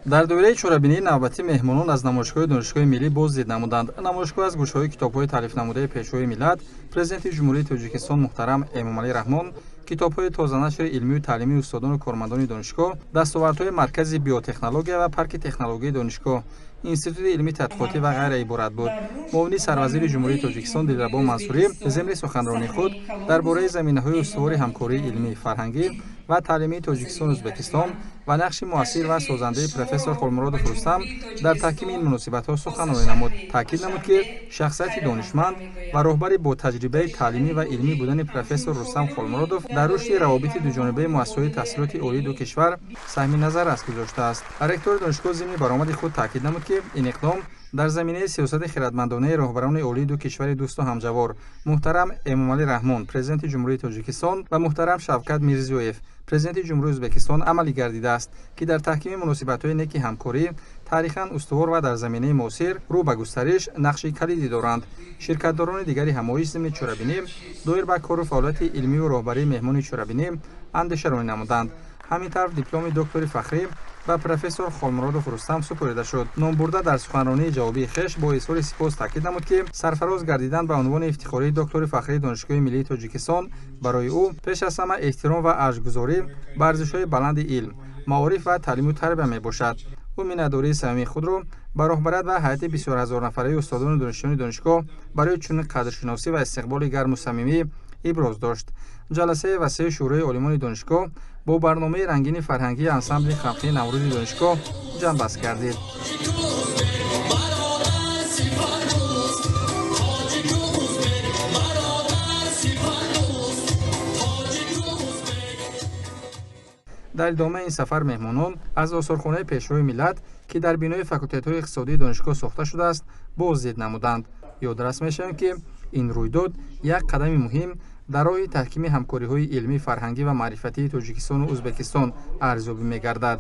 Дар доираи чорабинии навбатӣ меҳмонон аз намоишгоҳи Донишгоҳи миллӣ боздид намуданд. Намоишгоҳ аз гӯшаҳои китобҳои таълифнамудаи Пешвои миллат, Президенти Ҷумҳурии Тоҷикистон муҳтарам Эмомалӣ Раҳмон, китобҳои тозанашри илмию таълимии устодону кормандони донишгоҳ, дастовардҳои Маркази биотехнология ва парки технологияи донишгоҳ, Институти илмии тадқиқотӣ ва ғайра иборат буд. Муовини сарвазири Ҷумҳурии Тоҷикистон Дилрабо Мансурӣ зимни суханронии худ дар бораи заминаҳои устувори ҳамкории илмӣ, фарҳангӣ ва таълимии Тоҷикистону Ӯзбекистон ва нақши муассир ва созандаи профессор Холмуродов Рустам дар таҳкими ин муносибатҳо суханронӣ намуд. Таъкид намуд, ки шахсияти донишманд ва роҳбари бо таҷрибаи таълимӣ ва илмӣ будани профессор Рустам Холмуродов дар рушди равобити дуҷонибаи муассисаҳои таҳсилоти олии ду кишвар саҳми назаррас гузоштааст. Ректори донишгоҳ зимни баромади худ таъкид намуд, ки ин иқдом дар заминаи сиёсати хиратмандонаи роҳбарони олии ду кишвари дӯсту ҳамҷавор, муҳтарам Эмомалӣ Раҳмон, Президенти Ҷумҳурии Тоҷикистон, ва муҳтарам Шавкат Мирзиёев, Президенти Ҷумҳурии Ӯзбекистон, амалӣ гардидааст, ки дар таҳкими муносибатҳои неки ҳамкорӣ таърихан устувор ва дар заминаи муосир рӯ ба густариш нақши калидӣ доранд. Ширкатдорони дигари ҳамоиш зимни чорабинӣ доир ба кору фаъолияти илмию роҳбарии меҳмони чорабинӣ андешаронӣ намуданд. Ҳамин тавр, дипломи доктори фахрӣ ба профессор Холмуродов Рустам супорида шуд. Номбурда дар суханронии ҷавобии хеш бо изҳори сипос таъкид намуд, ки сарфароз гардидан ба унвони ифтихории доктори фахрии Донишгоҳи миллии Тоҷикистон барои ӯ пеш аз ҳама эҳтиром ва арҷгузорӣ ба арзишҳои баланди илм, маориф ва таълиму тарбия мебошад. Ӯ миннатдории самимии худро ба роҳбарият ва ҳайати бисёрҳазорнафараи устодону донишҷӯёни донишгоҳ барои чунин қадршиносӣ ва истиқболи гарму самимӣ иброз дошт. Ҷаласаи васеи Шӯрои олимони донишгоҳ бо барномаи рангини фарҳангии ансамбли халқии Наврӯзи донишгоҳ ҷамъбаст гардид. Дар идомаи ин сафар меҳмонон аз осорхонаи Пешвои миллат, ки дар бинои факултетҳои иқтисодии донишгоҳ сохта шудааст, боздид намуданд. Ёдрас мешавем, ки ин рӯйдод як қадами муҳим дар роҳи таҳкими ҳамкориҳои илмӣ, фарҳангӣ ва маърифатии Тоҷикистону Ӯзбекистон арзёбӣ мегардад.